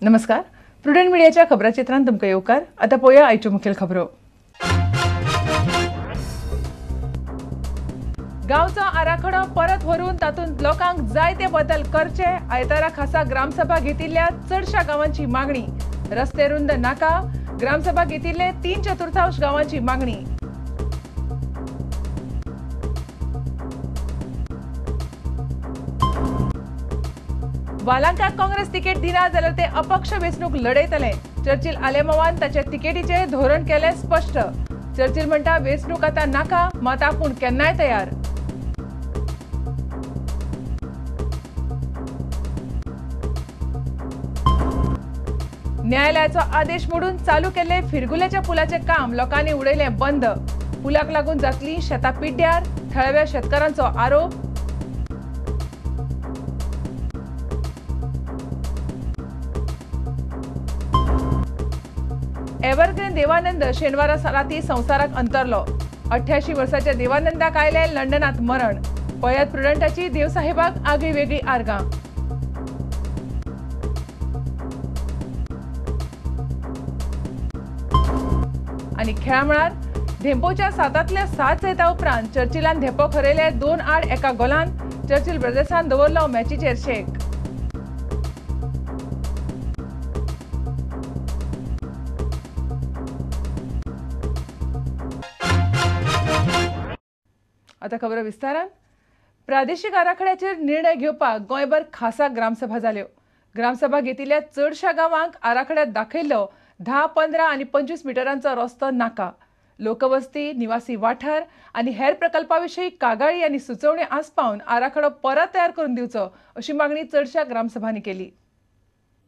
नमस्कार, प्रुडंट मीडियाच्या खबराचित्रांत तुमकां येवकार. आतां पळोवया आयच्यो मुखेल खबरो. गांवचो आराखडो परत व्हरून तातूंत लोकांक जाय ते बदल करचे, आयतारा खासा ग्रामसभा घेतिल्ल्या चडशा गांवांची मागणी. रस्ते रुंद नाका, ग्रामसभा घेतिल्ले 3/4 गांवांची मागणी. वालांकाक काँग्रेस तिकेट दिना जाल्यार ते अपक्ष वेंचणूक लढयतले. चर्चिल आलेमावान ताचे तिकेटीचे धोरण केलें स्पश्ट. चर्चिल म्हणटा वेंचणूक आतां नाका, मात आपूण केन्नाय तयार. न्यायालयाचो आदेश मोडून चालू केल्ले फिरगुल्याच्या पुलाचें काम लोकांनी उडयलें बंद. पुलाक लागून जातली शेतां पिड्ड्यार, थळाव्या शेतकारांचो आरोप. एव्हरग्रीन देवानंद शेनवारा राती संवसाराक अंतरलो. 88 वर्साच्या देवानंदाक आयले लंडनात मरण. पळयात प्रुडंटाची देवसाहेबाक आगळी वेगळी आर्गां. आनी खेळा मळार धेंपोच्या 7 7 जैता उपरांत चर्चिलान धेंपो खरयले 2-1 गोलान. चर्चिल ब्रदर्सान दवरलो मॅचीचेर शेक. आता खबर विस्तारान. प्रादेशिक आराखड्याचेर निर्णय घेवपाक गोंयभर खासा ग्रामसभा जाल्यो. ग्रामसभा घेतिल्ल्या चडशा गांवांक आराखड्यात दाखयल्लो 10, 15 आनी 25 मिटरांचो रस्तो नाका. लोकवस्ती, निवासी वाठार आनी हेर प्रकल्पा विशीं कागाळी आनी सुचोवणी आसपावन आराखडो परत तयार करून दिवचो अशी मागणी चडशा ग्रामसभांनी केली.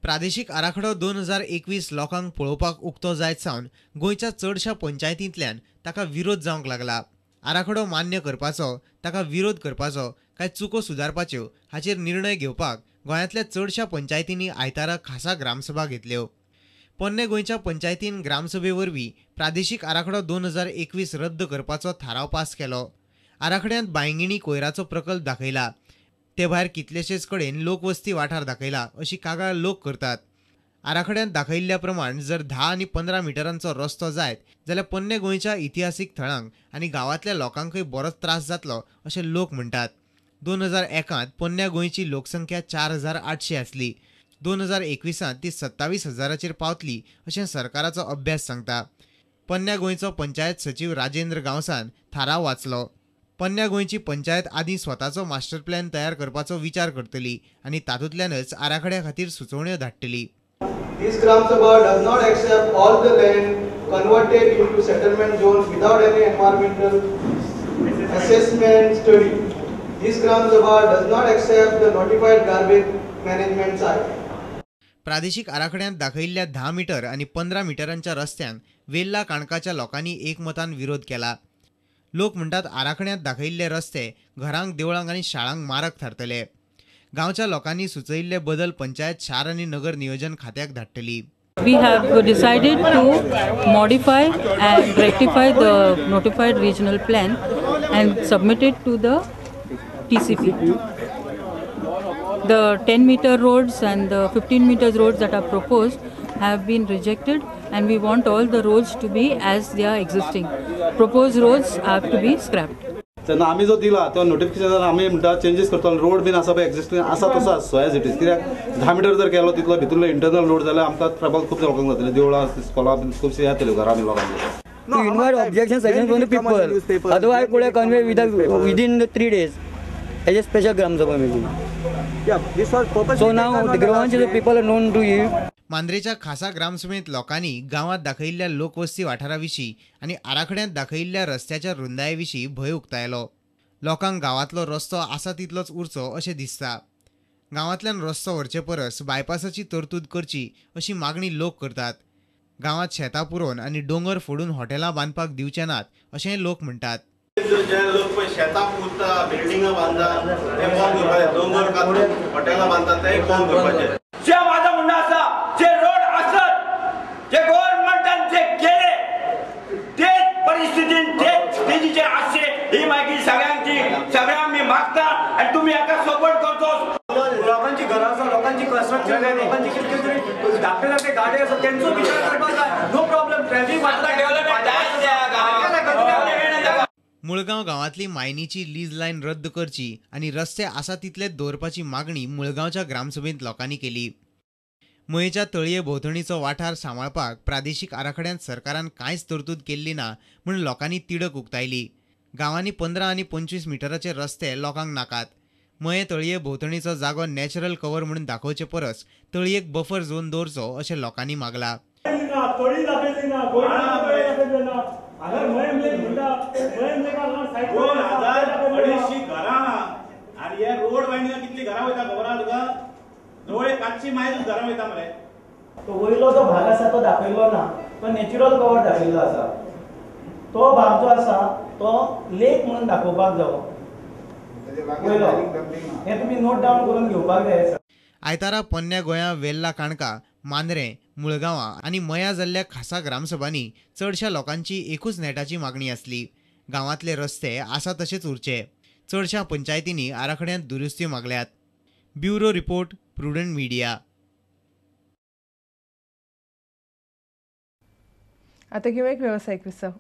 प्रादेशिक आराखडो 2021 लोकांक पळोवपाक उक्तो जायत सावन गोंयच्या चडशा पंचायतींतल्यान ताका विरोध जावंक लागला. आराखडो मान्य करपाचो, ताका विरोध करपाचो काय चुको सुदारपाच्यो हाचेर निर्णय घेवपाक गोंयांतल्या चडशा पंचायतींनी आयतारा खासा ग्रामसभा घेतल्यो. पोन्ने गोंयच्या पंचायतीन ग्रामसभे वरवीं प्रादेशिक आराखडो 2021 रद्द करपाचो थाराव पास केलो. आराखड्यांत बांयगिणी कोयराचो प्रकल्प दाखयला, ते भायर कितलेशेच कडेन लोकवस्ती वाठार दाखयला अशी कागाळ लोक करतात. आराखड्यांत दाखयिल्ल्या प्रमाण जर 10 आनी 15 मिटरांचो रस्तो जायत जाल्यार पोन्ने गोंयच्या इतिहासीक थळांक आनी गांवांतल्या लोकांकय बरोच त्रास जातलो अशें लोक म्हणटात. 2001 पोन्न्या गोंयची लोकसंख्या 4800 आसली. 2021 ती 27,000चेर पावतली अशें सरकाराचो अभ्यास सांगता. पोन्न्या गोंयचो पंचायत सचीव राजेंद्र गांवसान थाराव वाचलो. पोन्न्या गोंयची पंचायत आदीं स्वताचो मास्टर प्लॅन तयार करपाचो विचार करतली आनी तातूंतल्यानच आराखड्या खातीर सुचोवण्यो धाडटली. This Gram Sabha does not accept all the land converted into settlement zone without any environmental assessment study. This Gram Sabha does not accept the notified garbage management site. प्रादेशिक आराखड्यांत दाखयिल्ल्या 10 metre आनी 15 मिटरांच्या रस्त्यांक वेल्ला काणकाच्या लोकांनी एकमतान विरोध केला. लोक म्हणटात आराखड्यांत दाखयिल्ले रस्ते घरांक, देवळांक आनी शाळांक मारक थारतले. गांवच्या लोकांनी सुचयिल्ले बदल पंचायत, शार आनी नगर नियोजन खात्याक धाडटली. We have decided to modify and rectify the notified regional plan and submit it to the TCP. The 10 meter roads and the 15 meters roads that are proposed have been rejected, and we want all the roads to be as they are existing. Proposed roads have to be scrapped. तेन्ना आमी जो दिला तो notification आमी म्हणटा changes करतलो. Road बीन आसा पळय एक्झिस्टींग आसा तसो आसचो एज it is. कित्याक 10 मिटर जर केलो तितलो भितरलो इंटरनल रोड जाल्यार आमकां ट्रबल खूब लोकांक जातलें. देवळां, स्कॉलां बीन खुबशीं येतल्यो घरां बीन लोकांक. To invite objection suggestions from the people. Otherwise, could I convey within the 3 days as a special Gram Sabha meeting. Yeah, this was purposely. So now the grievances of people are known to you. मांद्रेच्या खासा ग्रामसभेंत लोकांनी गांवांत दाखयिल्ल्या लोकवस्ती वाठारा विशीं आनी आराखड्यांत दाखयिल्ल्या रस्त्याच्या रुंदाये विशीं भंय उक्तायलो. लोकांक गांवांतलो रस्तो आसा तितलोच उरचो अशें दिसता. गांवांतल्यान रस्तो व्हरचे परस बायपासाची तरतूद करची अशी मागणी लोक करतात. गांवांत शेतां पुरोवन आनी दोंगर फोडून हॉटेलां बांदपाक दिवचे नात अशेंय लोक म्हणटात. जे लोक पळय शेतां पुरता, बिल्डिंगां बांदता ते बंद करपाचे, दोंगर कातरून हॉटेलां बांदता ते बंद करपाचे. जे माझं म्हणणं आसा, जे रोड आसत जे गव्हर्नमेंटान जे केले तेच परिस्थितीन तेच तेजी जे आसचे ही मागीर सगळ्यांची सगळ्यांक मी मागता आनी तुमी हाका सपोर्ट करचो. लोकांची घरां आसा, लोकांची कन्स्ट्रक्शन, लोकांची कितें तरी धाकटे धाकटे गाडी आसा तेंचो विचार करपाक जाय. नो प्रॉब्लम, ट्रॅफिक मुळगांव गांवांतली मायनीची लीज लायन रद्द करची आनी रस्ते आसा तितलेच दवरपाची मागणी मुळगांवच्या ग्रामसभेंत लोकांनी केली. मयेच्या तळये भोंवतणीचो वाठार सांबाळपाक प्रादेशीक आराखड्यांत सरकारान कांयच तरतूद केल्ली ना म्हूण लोकांनी तिडक उक्तायली. गांवांनी 15 आनी 25 मिटराचे रस्ते लोकांक नाकात. मये तळये भोंवतणीचो जागो नॅचरल कवर म्हणून दाखोवचे परस तळयेक बफर झोन दवरचो अशें लोकांनी मागला. 2,250 घरां आनी हे रोड वायंडींग कितली घरां वयता खबर आहा तुका? जवळ 500 मायलूच घरां वयता मरे. तो वयलो जो भाग आसा तो दाखयल्लो ना, तो नॅचरल कवर दाखयल्लो आसा. तो भाग जो आसा तो लेक म्हणून दाखोवपाक जावो वयलो, हें तुमी नोट डावन करून घेवपाक जाय. आयतारा पोन्न्या गोंया, वेल्ला, काणका, मांद्रें, मुळगांवां आनी मया जाल्ल्या खासा ग्रामसभांनी चडशा लोकांची एकूच नेटाची मागणी आसली, गांवांतले रस्ते आसा तशेच उरचे. चडशा पंचायतींनी आराखड्यांत दुरुस्त्यो मागल्यात. Bureau report, Prudent Media. आता घेऊया एक व्यावसायिक विसव.